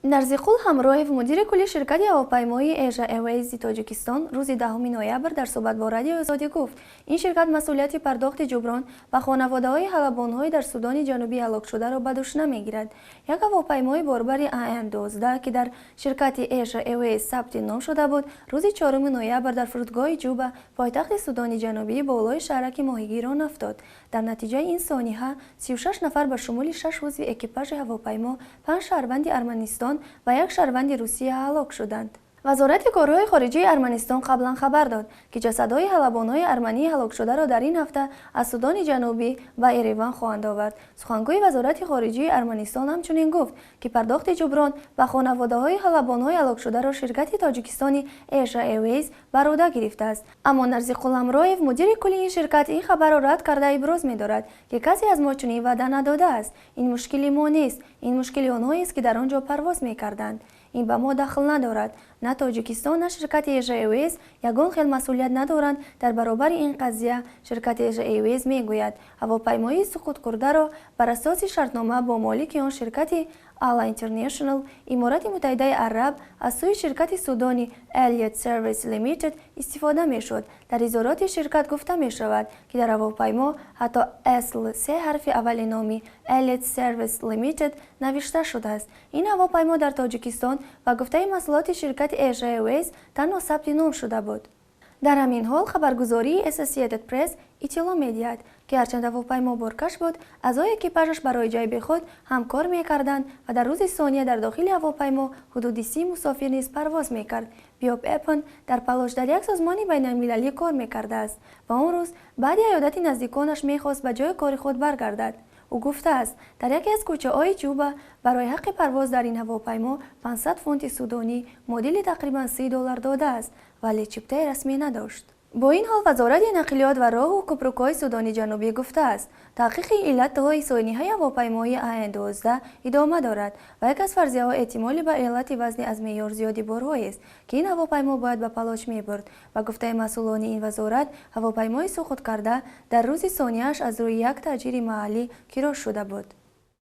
Нарзиқул Ҳамроев, мудири кулли ширкати ҳавопаймоии Asia Airways Тоҷикистон, рӯзи 10 ноябр дар суҳбат бо Радиои Озодӣ гуфт, ин ширкат масъулияти пардохти ҷуброн ба хонаводаҳои ҳалабонҳои дар Судони Ҷанубӣ ҳалокшударо ба дӯш намегирад. Як ҳавопаймои борбари АН-12, ки дар ширкати Asia Airways сабти ном шуда буд, рӯзи 4 ноябр дар фурудгоҳи Ҷуба, пойтахти Судони Ҷанубӣ, болои шаҳраки моҳигирон афтод. Дар натиҷаи ин сониҳа 36 нафар, ба шумули шаш узви экипажи ҳавопаймо, панҷ шаҳрванди Арманистон ва як шаҳрванди Русия ҳалок шуданд. Вазорати корҳои хориҷии Арманистон қаблан хабар дод, ки ҷасадҳои ҳалабонҳои армании ҳалокшударо дар ин ҳафта аз Судони Ҷанубӣ ба Ереван хоҳанд овард. Сухангӯи вазорати хориҷии Арманистон ҳамчунин гуфт, ки пардохти ҷуброн ба хонаводаҳои ҳалабонҳои ҳалокшударо ширкати тоҷикистони Asia Airways бар уҳда гирифтааст. Аммо Нарзиқул Ҳамроев, мудири кулли ин ширкат, ин хабарро рад карда, иброз медорад, ки касе аз мо чунин ваъда надодааст. Ин мушкили мо нест, ин мушкили онҳоест, ки дар он ҷо парвоз мекарданд. Ин ба мо дахл надорад. На Тоҷикистон, на ширкати Asia Airways ягон хел масъулият надоранд дар баробари ин қазия. Ширкати Asia Airways мегӯяд, ҳавопаймоии суқуткурдаро бар асоси шартнома бо молики он, ширкати Ala International, Иморати Муттаҳидаи Араб, аз сӯи ширкати Судони Elliott Service Limited истифода мешуд. Дар изҳороти ширкат гуфта мешавад, ки дар ҳавопаймо ҳатто ASL, се ҳарфи аввали номи Elliott Service Limited, навишта шудааст. Ин ҳавопаймо дар Тоҷикистон, ба гуфтаи масъулоти ширкати Asia Airways, танҳо сабти ном шуда буд. Дар ҳамин ҳол хабаргузории Associated Press иттилоъ медиҳад, ки ҳарчанд ҳавопаймо боркаш буд, аъзои экипажаш барои ҷайби худ ҳам кор мекарданд ва дар рӯзи сония дар дохили ҳавопаймо ҳудуди 30 мусофир низ парвоз мекард. Биоб Эпон дар Палош дар як созмони байналмилалӣ кор мекардааст ва он рӯз баъди аёдати наздиконаш мехост ба ҷои кори худ баргардад. Ӯ гуфтааст, дар яке аз кӯчаҳои Ҷуба барои ҳаққи парвоз дар ин ҳавопаймо 500 фунти судонӣ, муодили тақрибан 30 доллар, додааст, вале чиптаи расмӣ надошт. Бо ин ҳол Вазорати нақлиёт ва роҳу кӯпрукҳои Судони Ҷанубӣ гуфтааст, таҳқиқи иллатҳои сониҳаи ҳавопаймоии АН-12 идома дорад ва як аз фарзияҳо эҳтимоли ба иллати вазни аз меъёр зиёди борҳоест, ки ин ҳавопаймо бояд ба Палоч мебурд. Ба гуфтаи масъулони ин вазорат, ҳавопаймои суқуткарда дар рӯзи сонияаш аз рӯи як таҷири маҳаллӣ киро шуда буд.